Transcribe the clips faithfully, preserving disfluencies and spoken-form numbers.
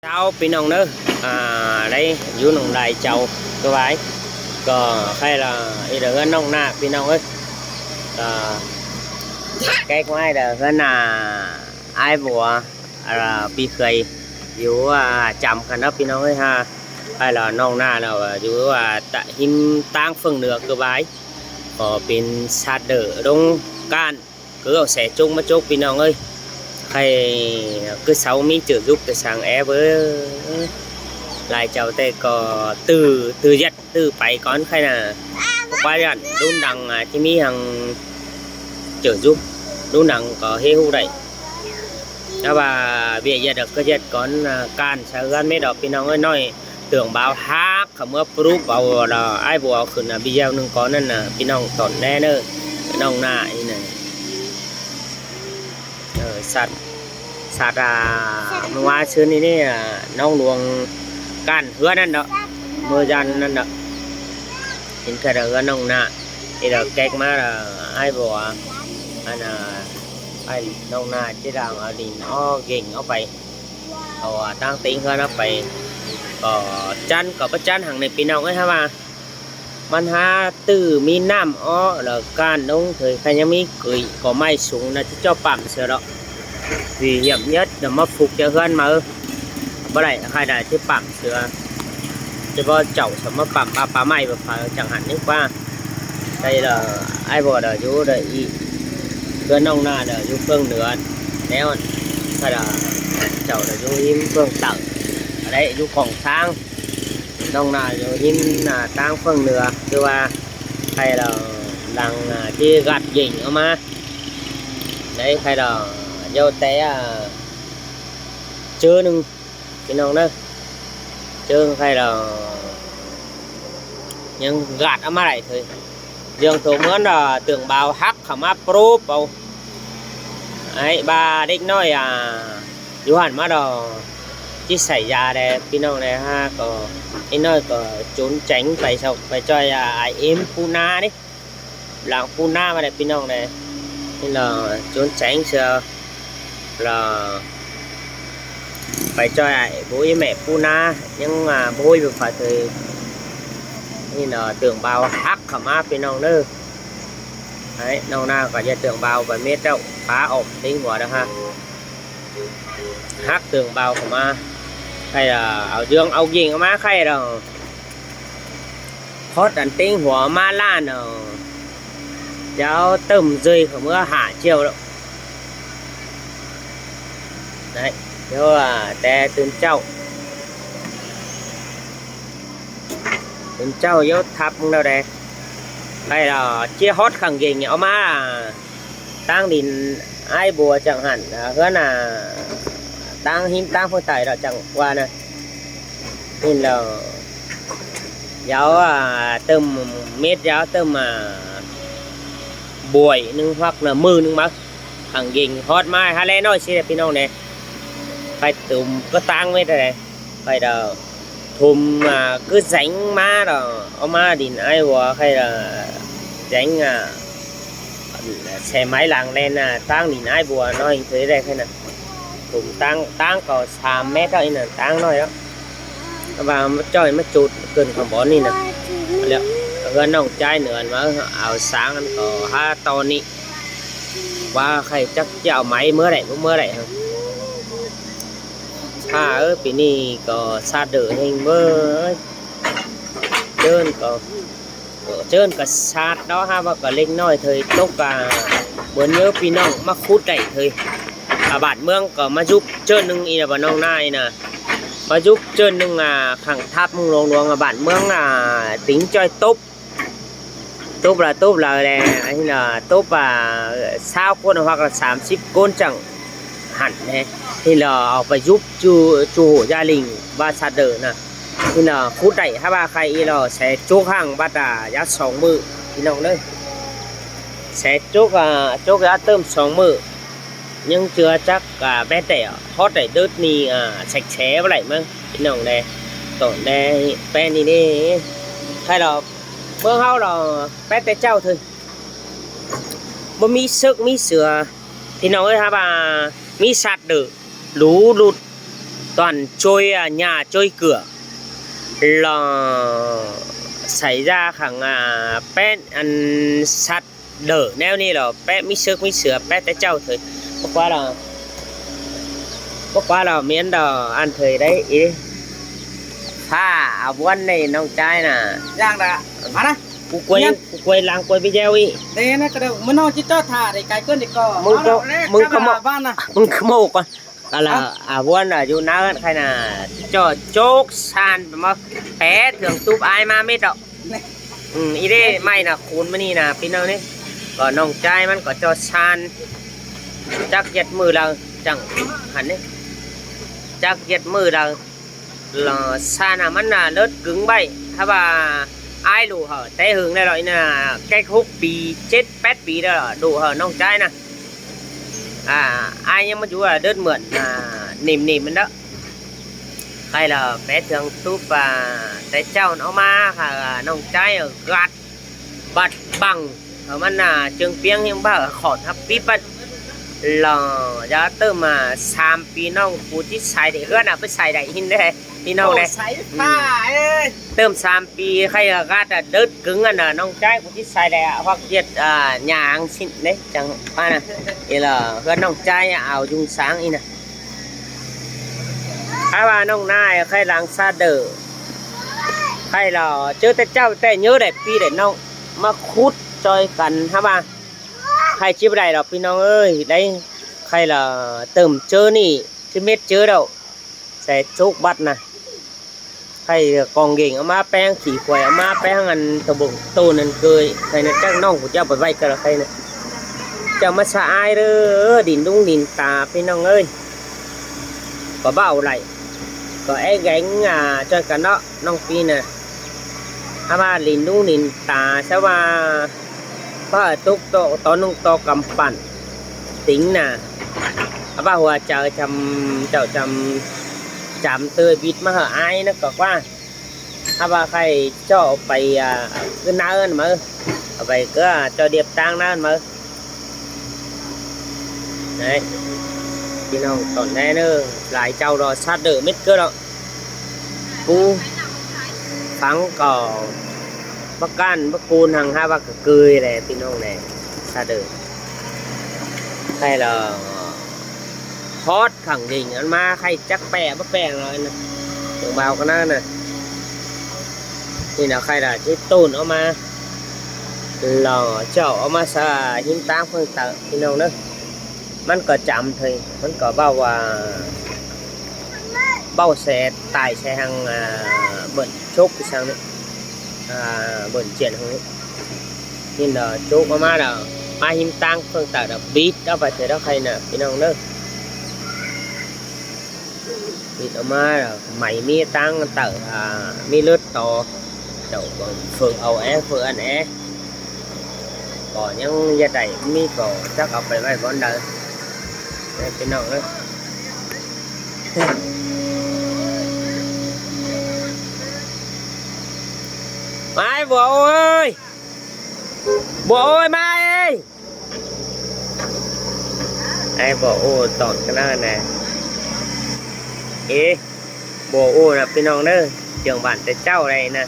Chào ꞌpi ꞌnọng ꞌnớ. À, đảy dú ꞌnọng lai chảu ꞌcọ ꞌvái. ꞌCọ khay lỏ ꞌnị lỏ ꞌhướn ꞌnọng ꞌnạ ꞌpi ꞌnọng ới. À, ꞌkếk ꞌmá lỏ ꞌhướn ꞌnạ ải bua, à, ꞌpi ꞌkhới dú, à, chăm căn ꞌnớ ꞌpi ꞌnọng ới ha. Khay lỏ ꞌnọng ꞌnạ lỏ dú, à, ꞌtẹ ꞌhím ꞌtáng ꞌphượng nưa ꞌcọ ꞌvái. ꞌCọ pên sạt lở ꞌlống ꞌcạn. ꞌCọ au ꞌsé chốm ꞌmá chốm ꞌpi ꞌnọng ới. Khay ꞌcọ sau ꞌmí ꞌchựa dúp ꞌtẹ săng é báu. Lai chảu ꞌtẹ ꞌcọ ꞌtứ, ꞌtứ ꞌdệt, ꞌtứ pay cón khay ꞌnạ. ꞌQuá dản ꞌlún đăng, à, ꞌchí ꞌmí hăng ꞌchựa dúp. ꞌLún đăng ꞌcọ ꞌhế ꞌhụ đảy. Ná ꞌva ꞌviạk ꞌdệt ꞌcọ ꞌdệt cón, à, ꞌcạn sa ꞌhướn mết đỏ ꞌpi ꞌnọng ới ꞌnọi. Tường báo hák khảu ꞌmứa prúp au lỏ ải bua khửn, à, video ꞌnưng cón ꞌnặn ꞌnạ ꞌpi ꞌnọng tỏn đé ꞌnớ. ꞌNọng ꞌnạ ꞌnị ꞌnớ. Ờ, sạt, sạt, à, ꞌmưa ꞌsướng ꞌnị ꞌnị, à, ꞌnọng luông ꞌcạn ꞌhướn ꞌnặn đỏ. ꞌMưa dản ꞌnặn đỏ. Hên khay lỏ ꞌhướn ꞌnọng ꞌnạ. ꞌNị lỏ ꞌkếk ꞌmá lỏ ải bua. Ăn, à, ải ꞌnọng ꞌnạ ꞌchí đang au đin ók ꞌgếng ók pay. Au, à, ꞌtáng ꞌtếng ꞌhướn ók pay. ꞌCọ chăn, ꞌcọ báu chăn hăng ꞌnị ꞌpi ꞌnọng ới ha ꞌva. ꞌMắn hák ꞌtứ ꞌmí ꞌnặm ók lỏ ꞌcạn ꞌlống thôi, khay ꞌnhắng ꞌmí ꞌcưi ꞌcọ ꞌmạy sung ꞌnạ ꞌchí ꞌchọ pẳm sia lỏ. Vì hiểm nhất lỏ ꞌmá phuk ꞌchớ ꞌhướn máư. Báu đảy khay đảy ꞌchí pẳm sia. ꞌChớ báu chảu sia ꞌmá pẳm ꞌva pá ꞌmạy báu pha chắng hẳn ꞌnị ꞌquá. Khay lỏ ải bua lỏ dú đảy ꞌnị. ꞌCọ ꞌnọng ꞌnạ lỏ dú ꞌphượng nưa. ꞌNéo khay lỏ chảu lỏ dú ꞌhím ꞌphượng tảu. Đảy dú khong ꞌtáng. ꞌNọng ꞌnạ dú ꞌhím ꞌnạ ꞌtáng ꞌphượng nưa. ꞌCọ ꞌva khay lỏ đang, à, ꞌchí ꞌgặt ꞌgếng au ꞌmá. Đảy khay lỏ dú té, à, ꞌchớ ꞌnưng ꞌpi ꞌnọng ꞌnớ. ꞌChớ khay lỏ ꞌnhắng ꞌgặt au ꞌmá đảy thôi. Dường thổ ꞌmứa lỏ tường báo hák khảu ꞌmá prúp au. Ải, ꞌva đếc ꞌnọi, à, dú hẳn ꞌmá lỏ ꞌchí sảy da đé ꞌpi ꞌnọng đé ha ꞌcọ. Đéc ꞌnọi ꞌcọ trốn tránh pay sau, pay ꞌchoi, à, ải ꞌếm pú ꞌná đé. Lăng pú ꞌná ꞌmá đé ꞌpi ꞌnọng đé. ꞌNị lỏ trốn tránh sia lỏ pay ꞌchoi ải bố ꞌmẹ pú ꞌná ꞌnhắng, à, bố báu pha thôi. ꞌNị lỏ tường báo hák khảu ꞌmá ꞌpi ꞌnọng ꞌnớ. Ải, ꞌnọng ꞌnạ ꞌcọ ꞌdệt tường báo pay mết ꞌlẹo, pá ỏm ꞌtếng hua đỏ ha. Hák tường báo khảu ꞌmá. Khay lỏ au dươn au ꞌgéng au ꞌmá khay lỏ. Hót ăn ꞌtếng hua ꞌmá ꞌlạ nỏ. Chảu tơm ꞌdơi khảu ꞌmứa hả ꞌchịu lỏ. Đảy, dú, à, té ꞌtưn ꞌchạu. ꞌTưn ꞌchạu dú thắp ꞌnớ đé. Khay lỏ ꞌchí hót khẳng ꞌgéng au ꞌmá, à, ꞌtáng đin ải bua chắng hẳn, à, ꞌhướn, à, ꞌtáng ꞌhím ꞌtáng ꞌphượng tảy lỏ chắng ꞌquá ꞌnớ. ꞌNị lỏ dú, à, tơm mết dú tơm, à, buổi ꞌnưng hoặc là ꞌmự ꞌnưng ꞌmá. Khẳng ꞌgéng hót ꞌmá ha ꞌlé ꞌnọi sia ꞌpi ꞌnọng đé. Khay tủm ꞌcọ ꞌtáng mết đé. Khay lỏ thủm, à, ꞌcứ dẻng ꞌmá lỏ au ꞌmá đin ải bua khay lỏ dẻng, à, xe máy lăng ꞌlen, à, ꞌtáng đin ải bua ꞌnọi thôi đé khay ꞌnạ. Thủm ꞌtáng, ꞌtáng ꞌcọ sam mết ꞌnị ꞌnạ, ꞌtáng ꞌnọi lỏ. ꞌVa ꞌmá ꞌchoi ꞌmá chụt ꞌcứn khong bón ꞌnị ꞌnạ. Lẹo, ꞌhướn ꞌnọng ꞌchái nưa ꞌmá au sáng ăn ꞌcọ hák ꞌto ꞌnị. ꞌVa khay chắc ꞌchí au máy ꞌmứa đảy, ꞌmứa đảy hả. Ha ơi, ꞌpi ꞌnị ꞌcọ sạt lở ꞌhêng ꞌmớ. ꞌChớ ꞌcọ, ꞌchớ ꞌcọ sạt đỏ ha, ꞌva ꞌcọ ꞌlếng ꞌnọi thôi tốc à, bươn ꞌnhớ ꞌpi ꞌnọng ꞌmá khút đảy thôi. À, bản ꞌmướng ꞌcọ ꞌmá dúp ꞌchớ ꞌnưng ꞌnị ꞌnạ, bản ꞌnọng ꞌnạ ꞌnị ꞌnạ. ꞌMá dúp ꞌchớ ꞌnưng à, khẳng tháp ꞌmướng luông luông à, bản ꞌmướng à, tính ꞌchoi tốc. Tốc là tốc là đe, ꞌnị ꞌnạ, tốc à, sáu ꞌcốn hoặc là tám chín ꞌcốn chắng hẳn đe. ꞌNị ꞌnạ, au pay dúp ꞌchu, ꞌchu hộ gia đình ꞌva sạt lở ꞌnạ. ꞌNị ꞌnạ, khút đảy ha ꞌva khay ꞌnị ꞌnạ, ꞌsé chốc hăng ꞌva ta dắt song ꞌmự, ꞌpi ꞌnọng ꞌnớ. ꞌSé chốc à, chốc dắt tơm song ꞌmự. ꞌNhắng ꞌchưa chắc à, pét đảy, hót đảy đớt ꞌnị à, sạch sẽ ꞌva đảy ꞌmá, ꞌpi ꞌnọng đe. Tỏn đe, pét ꞌnị ꞌnị. Khay ꞌnạ, ꞌmướng ꞌháu ꞌnạ, pét té ꞌchạu thôi. Báu ꞌmí sớc ꞌmí sửa. ꞌPi ꞌnọng ơi, ha ꞌva ꞌmí sạt lở, lũ lụt, toàn ꞌchoi, à, nhà ꞌchoi cửa lỏ xảy ra khẳng, à, pét ăn sạt lở ꞌnéo ꞌnị lỏ pét ꞌmí sớc ꞌmí sửa pét té ꞌchạu thôi. Báu ꞌquá lỏ, báu ꞌquá lỏ miến đỏ ăn thôi đấy ý. Pha, à, ꞌvuôn ꞌnị ꞌnọng ꞌchái nả. Yang đa. Mana? Cu quay, cu quay lăng quay video ý. Đây nó cái đâu, ꞌmưa ꞌnọng ꞌchí ꞌchọ thả để cái cơn đi co. ꞌMưng ꞌcọ, ꞌmưng ꞌcọ ꞌmộ, ꞌmưng ꞌcọ ꞌmộ ꞌcọ. Đó là, à, ꞌvuôn ở ꞌdụ ꞌnớ khay nả ꞌchọ chốc san pay ꞌmá pé thường túp ai ꞌmá mết đọ. Ừ, ꞌí đế ꞌmạy nả khốn ꞌmá ꞌnị nả ꞌpi ꞌnọng ꞌnị. ꞌCọ ꞌnọng ꞌchái ꞌmắn ꞌcọ ꞌchọ san. Chắc ꞌdệt ꞌmự đaư, chắng hẳn ꞌnị. Chắc ꞌdệt ꞌmự đaư. Lỏ san hả ꞌmắn nả lớt cứng ꞌvạy. Hả ꞌva ai ꞌlụ hả té hưng đaư lỏ ꞌnị nả cách hốc pi, chết pét pi đaư lỏ ꞌlụ hả ꞌnọng ꞌchái nả. À, ai ꞌnhắng ꞌmá dú, à, đớt mượn, à, nỉm nỉm ꞌmắn đaư. Khay lỏ pé thường túp, à, té ꞌchạu ꞌnọ ꞌmá, à, ꞌnọng ꞌchái, à, gặt bặt bằng, à, ꞌmắn, à, ꞌchương piếng ꞌhiếng ꞌva, à, khỏn hắp píp ꞌmắn. Lỏ dá ꞌtơm, à, sam pi ꞌnọng cu ꞌchí sai đảy ꞌhướn, à, pay sai đảy ꞌhịn đé. ꞌPi ꞌnọng đé. Ôi, sai pha, ê. Tơm sam pi khay, à, gặt, à, đớt cứng, à, nả ꞌnọng ꞌchái cu ꞌchí sai đảy, à, hoặc ꞌdệt, à, nhà hàng xin đé, chắng ꞌva nả. Ý lỏ ꞌhướn ꞌnọng ꞌchái, à, au dúng sáng ꞌnị nả. Hả ꞌva ꞌnọng ꞌnái khay lăng sạt lở. Khay lỏ ꞌchớ té ꞌchạu té nhớ đảy ꞌpi đảy ꞌnọng ꞌmá khút ꞌchoi căn hả ꞌva. Khay ꞌchí báu đảy lỏ ꞌpi ꞌnọng ơi, đảy khay lỏ tơm ꞌchớ ꞌnị. Chứ mết ꞌchớ đaư. Sẽ chốc bắt nả. Khay cong ꞌgếng au ꞌmá ꞌpéng, khỉ khuây au ꞌmá ꞌpéng ăn tô bông tô ăn ꞌcới. Khay nả chắc ꞌnọng cu ꞌchọ pay ꞌvạy ꞌcọ lỏ khay nả. ꞌChọ ꞌmá sa ai đaư, đin ꞌlung đin ta ꞌpi ꞌnọng ơi. ꞌCọ báu đảy. ꞌCọ é ꞌgéng, à, ꞌchoi căn ꞌnọ, ꞌnọng ꞌpi nả. Hả ꞌva đin ꞌlung đin ta, sa ꞌva ꞌpá tốc ꞌtọ, ꞌtọ ꞌnọng ꞌtọ căm păn. Tính nả. Hả ꞌva hua chaư chăm, chăm, chăm tơi bịt ꞌmá hả ai ꞌnớ ꞌcọ ꞌquá. Hả ꞌva khay ꞌchọ pay, à, ꞌcứ ꞌnớ ăn ꞌmá. Hả ꞌva ꞌcứ, à, ꞌchọ điệp ꞌtáng ꞌnớ ăn ꞌmá. Đấy. ꞌPi ꞌnọng tỏn đé ꞌnớ, lai ꞌchạu đo sạt lở mết ꞌcứ đo. Pú, phắng ꞌcọ, báu căn, báu cun hăng hả ꞌva ꞌcọ ꞌcơi đé, ꞌpi ꞌnọng đé. Sạt lở. Khay lỏ hót khẳng định ăn ꞌmá khay chắc pẹ báu pẹ lỏ nả. Đồng bào ꞌcọ ꞌnớ nả. ꞌNị nả khay lỏ ꞌchí tốn au ꞌmá. Lỏ ꞌchọ au ꞌmá sa ꞌhịn ꞌtáng ꞌphướng tảu ꞌpi ꞌnọng ꞌnớ. ꞌMắn ꞌcọ chăm thôi, ꞌmắn ꞌcọ báu, à, báu se tai se hăng, à, bơn chốc ꞌpi ꞌsướng ꞌnị. À, bơn chiên hăng ꞌnị. ꞌNị lỏ chốc au ꞌmá lỏ, ꞌmá ꞌhịn ꞌtáng ꞌphướng tảu lỏ bít au pay ꞌtẹ đaư khay nả ꞌpi ꞌnọng ꞌnớ. Bít au ꞌmá lỏ, mảy ꞌmí ꞌtáng tảu, à, ꞌmí lứt ꞌto. Chảu ꞌcọ phư au é, phư ăn é. ꞌCọ ꞌnhắng ꞌdệt đảy ꞌmí ꞌcọ chắc au pay ꞌvạy bón đaư. Đé ꞌpi ꞌnọng ꞌnớ. Mai bố ơi. Bố ơi, mai ơi. Ai bố ô tỏn ꞌcọ ꞌnớ nả. Ê, bố ô nả ꞌpi ꞌnọng ꞌnớ. Trưởng bản té ꞌchạu đảy nả.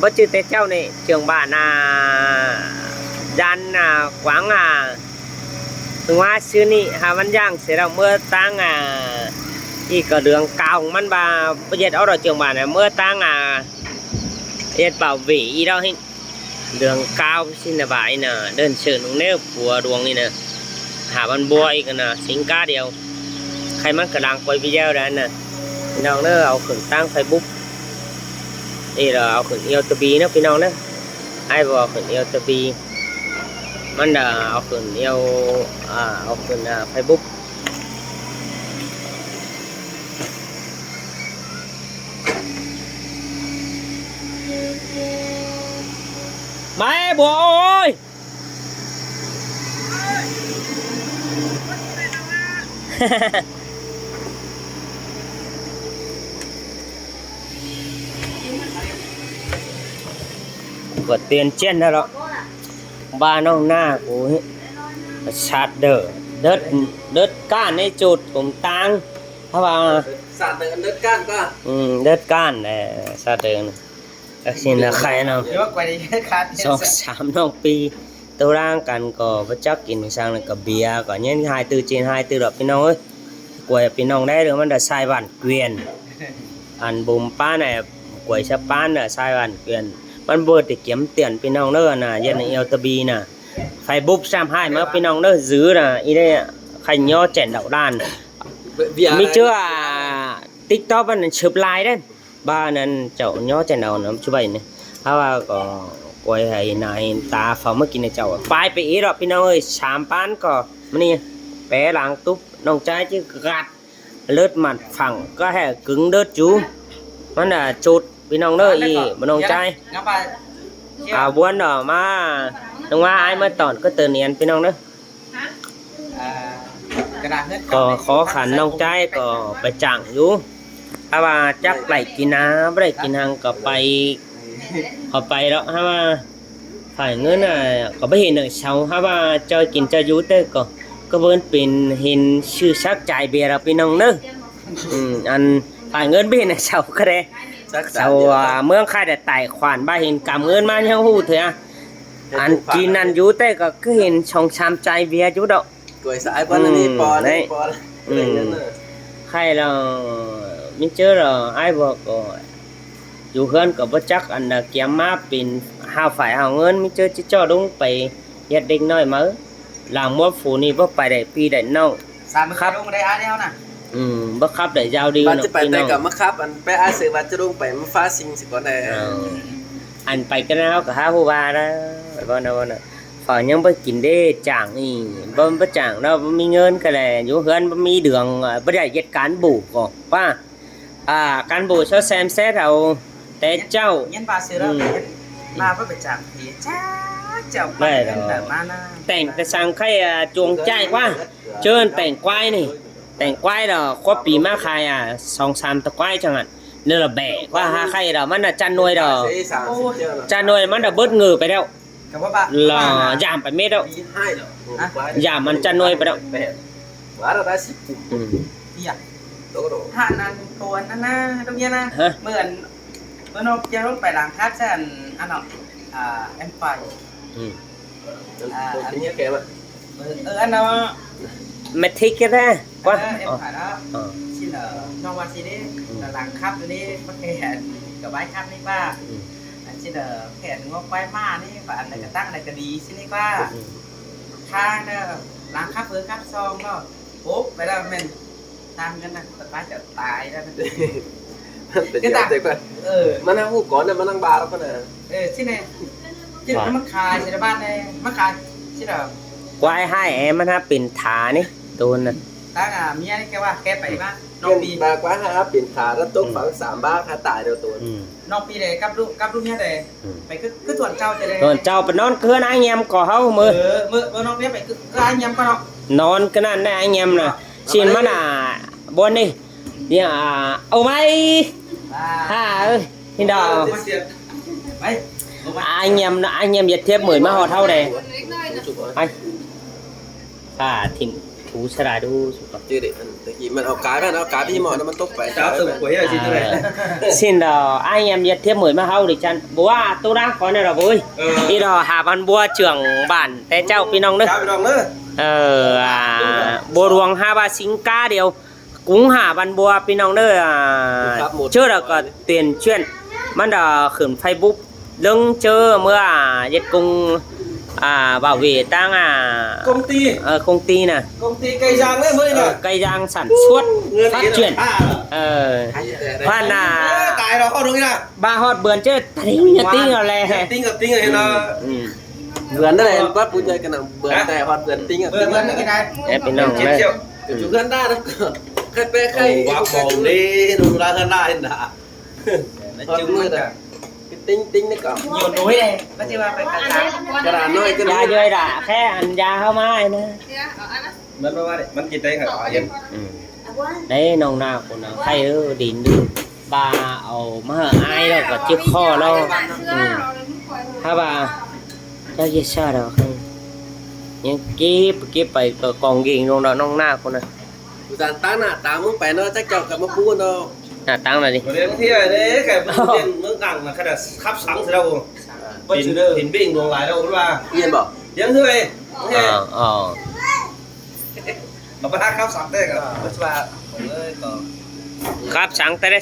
Báu ꞌchư té ꞌchạu ꞌnị, trưởng bản, à, dăn, à, quảng, à, ꞌhưng ꞌmá ꞌsứ ꞌnị, hả ꞌmắn ꞌdặng sia đaư ꞌmưa ꞌtáng, à, ꞌnị ꞌcọ đường cao ꞌmắn ꞌva, báu ꞌdệt ók đo trưởng bản nả, ꞌmưa ꞌtáng, à, ꞌdệt bảo vệ ꞌnị đo ꞌhịn. Đường cao ꞌsịn nả ꞌva ꞌnị nả, đơn sơ ꞌnung ꞌnéo pua đuông ꞌnị nả. Hả ꞌmắn bua ꞌnị ꞌcọ nả, sính cá điêu. Khay ꞌmắn ꞌcọ đang quay video đaư nả. ꞌPi ꞌnọng ꞌnớ au khửn ꞌtáng Facebook. ꞌNị lỏ au khửn YouTube ꞌnớ ꞌpi ꞌnọng ꞌnớ. Ai bố au khửn YouTube. ꞌMắn đaư au khửn, à, au khửn, à, Facebook. Mai bố ơi. Vượt tiền trên đó đó. Ba nông na của sạt lở đất, đất cạn ấy chột cũng tăng. Hả ꞌva Sạt đợt ăn đớt cạn ta. Ừ, đớt cạn nè, sạt đợt. Các xin là khai nào. Nhớ quay đi, cạn. Song sám ꞌnọng ꞌpi. Tâu ꞌláng căn ꞌcọ ꞌva chắc kin sang là ꞌcọ bia ꞌcọ ꞌnhắng hai tư trên hai tư ꞌlọ ꞌpi ꞌnọng ơi. Quay ꞌpi ꞌnọng đảy ꞌlứa ꞌmắn đa sai bản quyền. Ăn bùm ꞌpán nè, quay sắp ꞌpán đa sai bản quyền. ꞌMắn ꞌbuộc ꞌtẹ kiêm tiền ꞌpi ꞌnọng ꞌnớ nè, dân yêu ta bi nè. Facebook sám hai ꞌmá ꞌpi ꞌnọng ꞌnớ, dứ nè, ꞌí đé khăn nhó chẻn đảu đan. ꞌMí ꞌchớ à, TikTok ꞌmắn sớp lai đé. ꞌVa ꞌnặn chảu nhó chẻn đảu ꞌnặn ꞌchu ꞌvạy nè. Hák ꞌva ꞌcọ quay hảư nả hên ta pháo ꞌmá kin nè chảu. Pay pay ꞌí ꞌlọ ꞌpi ꞌnọng ơi, sám ꞌpán ꞌcọ. ꞌMắn ꞌnị, pé lăng túp, ꞌnọng ꞌchái ꞌchí gặt. Lớt mẳn phẳng ꞌcọ hảư cứng đớt dú. ꞌMắn đa chốt ꞌpi ꞌnọng ꞌnớ ꞌí, ꞌmắn ꞌnọng ꞌchái. À, ꞌbuôn đỏ ꞌmá. ꞌNọng ꞌmá ải ꞌmá tỏn ꞌcọ tơn ꞌnị ꞌpi ꞌnọng ꞌnớ. Ꞌcọ khó khăn ꞌnọng ꞌchái ꞌcọ pay chắng dú. Hák ꞌva chắc đảy kin ꞌnạ, báu đảy kin hăng ꞌcọ pay. ꞌCọ pay ꞌlọ, hák ꞌva phải ꞌngớn nả, ꞌcọ báu hên nả sau, hák ꞌva ꞌchoi kin ꞌchoi dú ꞌtẹ ꞌcọ, ꞌcọ báu pên hên ꞌsứ sắc chai bia ꞌlọ ꞌpi ꞌnọng ꞌnớ. Ừ, ăn phải ꞌngớn báu hên nả sau ꞌcọ đé. Sau, à, ꞌmướng khai đảy tài khoản ꞌva hên căm ꞌngớn ꞌmá ꞌnhắng ꞌhụ thôi à. Ăn kin ăn dú ꞌtẹ ꞌcọ ꞌcọ hên song sám chai bia dú đỏ. Quay sa ải ꞌpắn ꞌnị ꞌpo, ꞌnị ꞌpo. Khay ꞌlọ, ꞌmí ꞌchớ ꞌlọ, ải ꞌva ꞌcọ dú ꞌhướn ꞌcọ báu chắc ăn đa kiêm ꞌmá pên hao phải hao ꞌngớn, ꞌmí ꞌchớ ꞌchí ꞌchọ ꞌlống pay ꞌdệt đếc ꞌnọi máư. Lăng ꞌmá phủ ꞌnị báu pay đảy ꞌpi đảy ꞌnọng. Khắp. Ừ, báu khắp đảy dao đi ꞌnọng ꞌpi ꞌnọng. Ăn pay ải ꞌsứ ꞌva ꞌchí ꞌlống pay ꞌmá phá sing ꞌsứ ꞌcọ đảy. Ăn pay ꞌcọ ꞌnạ ꞌcọ hák ꞌhụ ꞌva ꞌnạ. Báu ꞌnạ, báu ꞌnạ. Pháo ꞌnhắng báu kin đé chắng ꞌnị, báu, báu chắng ꞌnạ, báu ꞌmí ꞌngớn ꞌcọ đảy, dú ꞌhướn báu ꞌmí đường, à, báu đảy ꞌdệt cán bộ ꞌcọ. ꞌVa, à, cán bộ ꞌchọ xem xét au té ꞌchạu. Ꞌnhắng ꞌva ꞌsứ ꞌlọ, ꞌva báu pay chắng phi, chắng chảu. Đảy ꞌlọ. Tẻng ꞌtẹ săng khay, à, chuông chai ꞌquá. ꞌChớ tẻng ꞌquái ꞌnị. Tẻng ꞌquái ꞌlọ, khóp pi ꞌmá khai, à, song sám ta ꞌquái chắng ꞌnặn. ꞌNị ꞌlọ bẻ ꞌquá hák khay ꞌlọ, ꞌmắn ꞌnạ chăn nuôi ꞌlọ. Chăn nuôi ꞌmắn ꞌlọ bớt ngư pay ꞌlẹo. ꞋLọ, dám pay mết ꞌlẹo. Dám ăn chăn nuôi pay ꞌlẹo. Ừ. Hả? Ơ, ơ, ăn, ăn nó. Mẹ thích cái đó. Ơ, ơ, em hỏi nó. Ờ. Xin lỗi, nó qua xin đi. Ừ. Là làng khắp đi, bắt kể ꞌcọ bái khắp đi ba. Ừ. À, xin lỗi, kẻ ngó quái ma đi, và ăn này cái tăng này cái đi xin đi qua. Ừ. Khá đó, làng khắp hướng khắp sông đó. Ốp, vậy là mình tăng cái này, tật bái chợ tài đó. Cái tăng. Ừ. Mà nó không có nữa, mà nó ba đó có nè. Ơ, ꞌchí ꞌnị. ꞌChí ꞌnị, ꞌmá khai, ꞌchí ꞌnị, ꞌmá khai, ꞌchí ꞌnị. Quái hai em ꞌmắn hák pên thả ꞌnị, ꞌtố ꞌnị. Táng à, ꞌmía ꞌnị ꞌkẹ ꞌva, ꞌkẹ pay ꞌva. ꞌNọng pi. Ba quái hai hák pên thả, ꞌlẹo tốc phắng sám bá, hák tai điêu ꞌtố. Ừ. ꞌNọng pi đảy, cắp ꞌlụk, cắp ꞌlụk ꞌmía đảy. Ừ. Pay ꞌcứ, ꞌcứ thuần ꞌchạu ꞌchí đảy. Thuần ꞌchạu, pay ꞌnón ꞌcứ ꞌhướn ải ꞌnhám ꞌcọ ꞌháu ꞌmự. Ừ, ꞌmự, ꞌmự ꞌnọng ꞌmía pay ꞌcứ, ꞌcứ ải ꞌnhám ꞌcọ ꞌnọng. ꞌNón ꞌcứ ꞌnặn đảy ải ꞌnhám ꞌnạ. Xin ꞌmắn à, ꞌbuôn ꞌnị. Au ꞌmá. Hả ơi, ꞌhịn đỏ. Anh em, anh em giới thiệu mới mà họ thâu đây. Anh. À, thịnh thú sẽ lại đu. Chứ để, tự nhiên mình học cái mà nó cái đi mà nó, nó tốt vậy. Sao tự quấy là gì thế này? À, xin đỏ, anh em giới thiệu mới mà họ đi chăn. Bố à, tôi đang có này là bố ơi. Ừ. Đi đỏ Hà Văn Bua, trưởng bản té ꞌchạu ꞌpi ꞌnọng ꞌnớ. Chào ꞌpi ꞌnọng ꞌnớ. Ờ, à, bố ruộng ha ba sinh ca điều. Cũng hả văn bùa ꞌpi ꞌnọng ꞌnớ, à, trước là có tuyên truyền, ꞌmắn đa khửn Facebook, ꞌlớng ꞌchớ ꞌmưa, à, ꞌdệt công, à, bảo vệ tăng, à, công ty. Ờ, công ty nè. Công ty cây giang đấy mới nè. Ờ, cây giang sản xuất, phát triển. Ờ, khoan nà. Ơ, tài đó không đúng nè. Ba hót bươn ꞌchớ, ta đính nhật tính rồi lè. Nhật tính, nhật tính rồi nó. Ừ. Bươn đó là em bắt bún cho cái nào bươn, tài hót bươn tính rồi. Bươn, bươn cái này. Em ꞌpi ꞌnọng ꞌnớ. Cái chú gắn đa đó. Khai pé khai. Ơ, bác bóng đi, nó ra gắn đa hiện đã. Nói chung là cái tính, tính nó có. Nhiều núi này, bác chưa vào phải cả tháng. Cái đà nói cái đà. Dưa dơi đà, khai ăn dưa hấu mai nè. Mắn, mắn, mắn, mắn chỉ tay hả? Ờ, yên. Ừ. Đảy ꞌnọng ꞌnạ ꞌcọ ꞌnạ, khai ư, đin đu. Ba au ꞌmá hảư ải ꞌlẹo ꞌcọ ꞌchí khó ꞌlẹo. Ừ. Hả ba. Chắc ꞌchí sao đó. Những kiếp, kiếp pay ꞌcọ con ghiêng ꞌnọng ꞌnạ, ꞌnọng ꞌnạ ꞌcọ ꞌnạ. Dản ꞌtáng nả ꞌtáng ꞌmướng pay ꞌnớ, chắc chắn ꞌcọ ꞌmá pú ꞌnớ. Nả ꞌtáng nả đi. Có đến thế này đấy, cái bên ꞌmướng ꞌnặng là cái là khắp sáng rồi đâu. Bên, bên bên Đồng Lai đâu, đúng không? Yên bảo. Tiếng thứ này. Ờ, ờ. Mà bắt khắp sáng thế cả. Bất và, ơi, có. Khắp sáng thế đấy.